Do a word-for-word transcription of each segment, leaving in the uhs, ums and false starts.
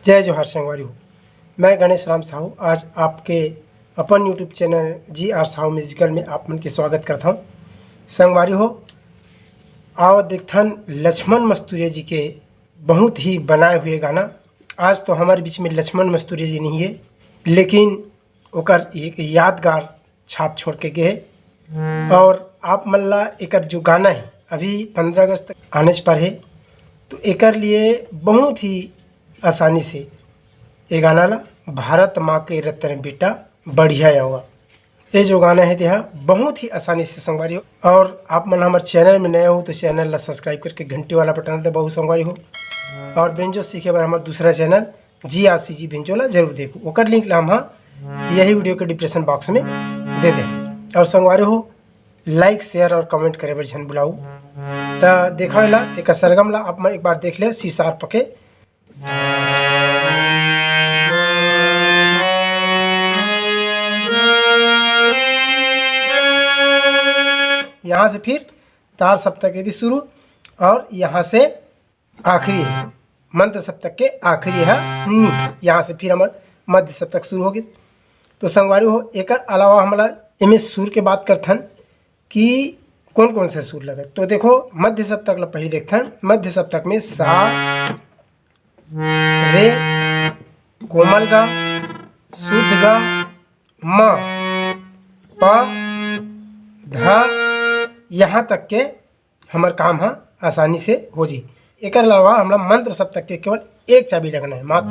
जय जोहार संगवारी हो, मैं गणेश राम साहू। आज आपके अपन YouTube चैनल जी आर साहू म्यूजिकल में आप मन के स्वागत करता हूँ। संगवारी हो, आओ देखथन लक्ष्मण मस्तुरिया जी के बहुत ही बनाए हुए गाना। आज तो हमारे बीच में लक्ष्मण मस्तुरिया जी नहीं है, लेकिन ओकर एक यादगार छाप छोड़ के गए हे। और आप मन ला एकर जो गाना है, अभी पंद्रह अगस्त आनेच पर है, तो एकर लिए बहुत ही आसानी से ये गाना ला, भारत माँ के रतन बेटा बढ़िया आवा, ये जो गाना है, तेहा बहुत ही आसानी से संगवारी हो। और आप मन हमर चैनल में नए हो तो चैनल ला सब्सक्राइब करके घंटी वाला बटन दबाओ संगवारी हो। और बेंजो सीखे बर हमर दूसरा चैनल जी आर सी जी बेंजो ला जरूर देखो, ओकर लिंक ला हम यही वीडियो के डिस्क्रिप्शन बॉक्स में दे दे। और संगवारी हो, लाइक, शेयर और कमेंट करे बर झन भुलाऊ। त देखो एला, एकर सरगम ला आप मन एक बार देख ले, सी शार्प के। यहाँ से फिर तार सप्तक यदि शुरू और यहाँ से आखिरी है, मंद्र सप्तक के आखिरी है नी। यहाँ से फिर हमर मध्य सप्तक शुरू हो गइस। तो संगवारी हो, एकर अलावा हमला एमे सुर के बात करथन कि कौन कौन से सुर लगे। तो देखो, मध्य सप्तक ला पहले देखथन। मध्य सप्तक में सा, रे, कोमल गा, शुद्ध गा, म, प, ध, यहाँ तक के हमर काम ह आसानी से हो जी। एकर अलावा हमला मंद्र सप्तक के केवल एक चाबी लगना है मात्र,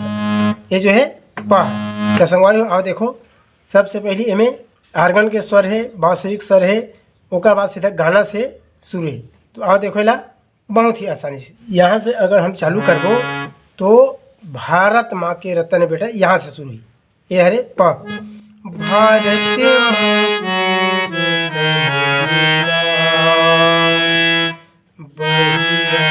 ये जो है प। त संगवारी हो, आओ देखो, सबसे पहली एमे आर्गन के स्वर है, बांसुरी के स्वर है, ओकर बाद सीधा गाना से शुरू है। तो आओ देखो एला बहुत ही आसानी से। यहाँ से अगर हम चालू करबो तो भारत माँ के रतन बेटा यहाँ से शुरू है। ये हरे प। भारत माँ के रतन बेटा बढ़िया।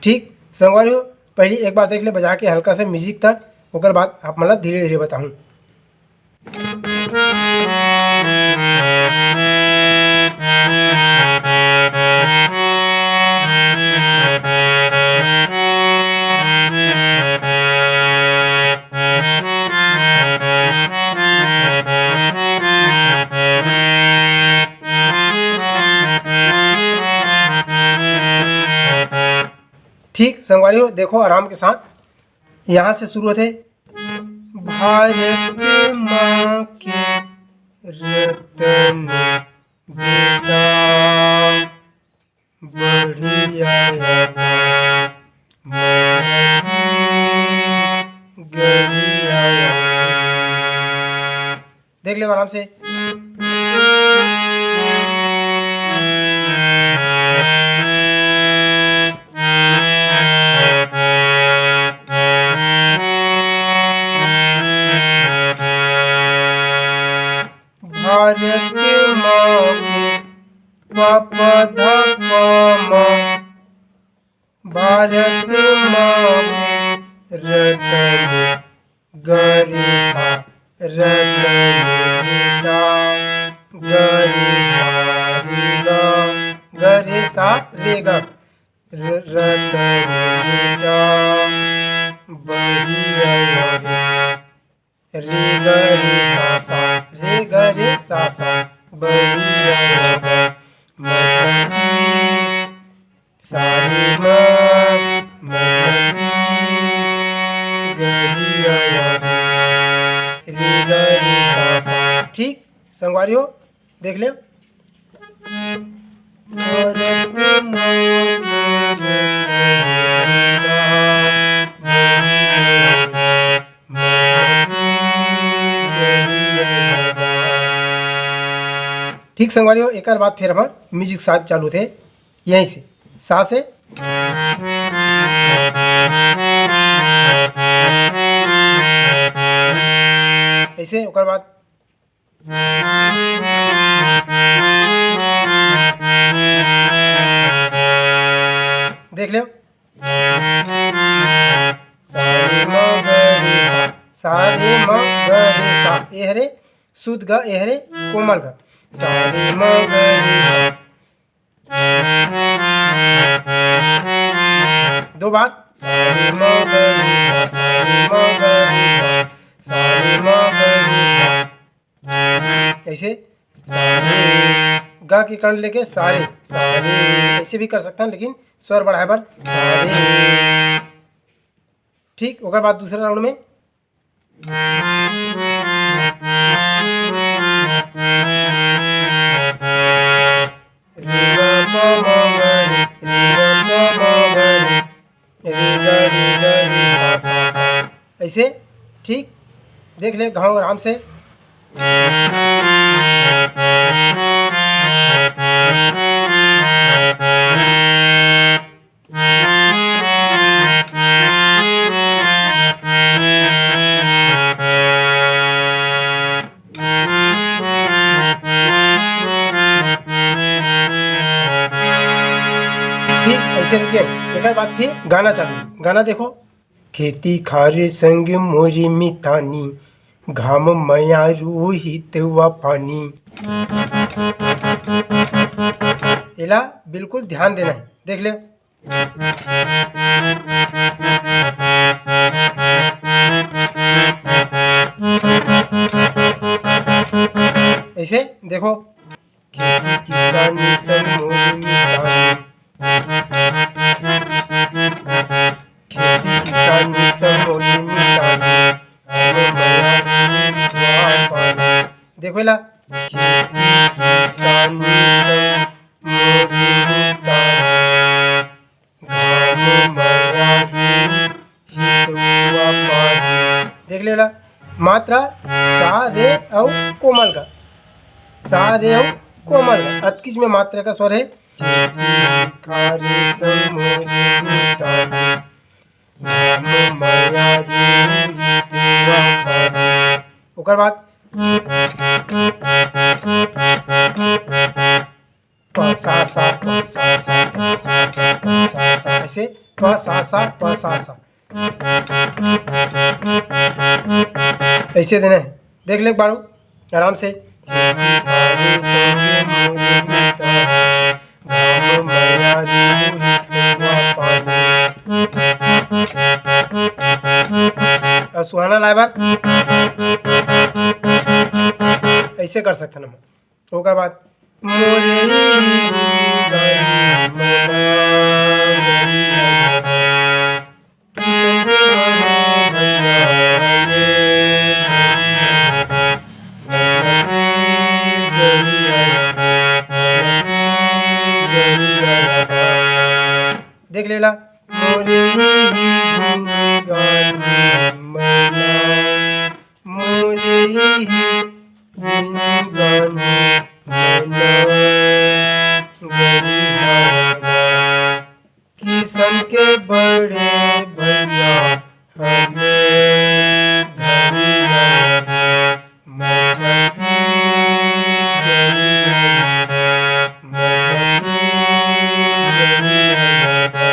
ठीक संगवारी हो, पहली एक बार देख ले बजा के हल्का से म्यूजिक तक, ओकर बाद आप मन ला धीरे धीरे बताहूँ। ठीक संगवारी हो, देखो आराम के साथ यहाँ से शुरू होथे, भारत माँ के रतन बेटा बढ़िया आवा, मछली गलिया आवा। देख ले आराम से। भारत माँ के प प ध प म, भारत माँ के रतन ग रे सा, रतन बेटा ग रे सा रे ग, ग रे सा रे ग, र-, रतन बेटा बढ़िया आवा। रे ग रे सा सा, रे ग रे सा सा, बढ़िया आवा। मछली सा रे म, मछली गलिया आवा। रे ग रे सा सा। ठीक संगवारी हो, देख ले। भारत माँ के रतन बेटा बढ़िया आवा। ठीक संगवारी हो, एकर बाद फिर हमर म्यूजिक साथ चालू होथे, यहीं से सा से ऐसे, ओकर बाद देख ले, सा रे म ग रे सा, सा रे म ग रे सा, ए हरे शुद्ध ग, ए हरे कोमल ग, सा रे म ग रे सा। बार सा रे म ग रे सा, सा रे म ग रे सा, सा रे म ग रे सा। ऐसे सा रे, ग के कर्ण लेके सा रे, सा रे, ऐसे भी कर सकते हैं, लेकिन स्वर बढ़ाए बर सा रे। ठीक, ओकर बाद दूसरा राउंड में ऐसे, ठीक, देख ले घाव आराम से। ठीक, ऐसे रुके, एकर बाद फिर गाना चालू। गाना देखो, खेती खार संग मोरी मितानी, घाम मया रूहित वा पानी। एला बिल्कुल ध्यान देना है, देख ले। ऐसे देखो, खेती किसानी संग मोरी मितानी, खेती किसानी संग मोरी मितानी, घाम मया रूहित वा पानी। देखो एला, खेती किसानी संग मोरी मितानी, घाम मया रूहित वा पानी। देख ले ला, मात्रा सा रे अउ कोमल का, सा रे अउ कोमल का, अतकिच में मात्रा का स्वर है। खेती खार संग मोरी मितानी, घाम मया रूहित वा पानी। ओकर बाद प सा सा, प सा सा, प सा सा, प सा सा, ऐसे प सा सा, प सा सा। ऐसे देना है, देख ले एक बार आराम से। अउ सुहाना लाए बर ऐसे कर सकथन हम। ओकर बाद मोरे देख लेला। मोरे ही जिनगानी मना, मोरे ही जिनगानी मना, गरिहरा। किसन के बड़े भैया हमें धरिया रे, मछती गरिहरा, मछती गरिहरा।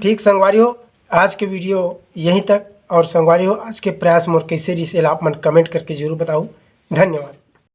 ठीक संगवारी हो, आज के वीडियो यहीं तक। और संगवारी हो, आज के प्रयास मोर कैसे रहिस, एला आप मन कमेंट करके जरूर बताओ। धन्यवाद।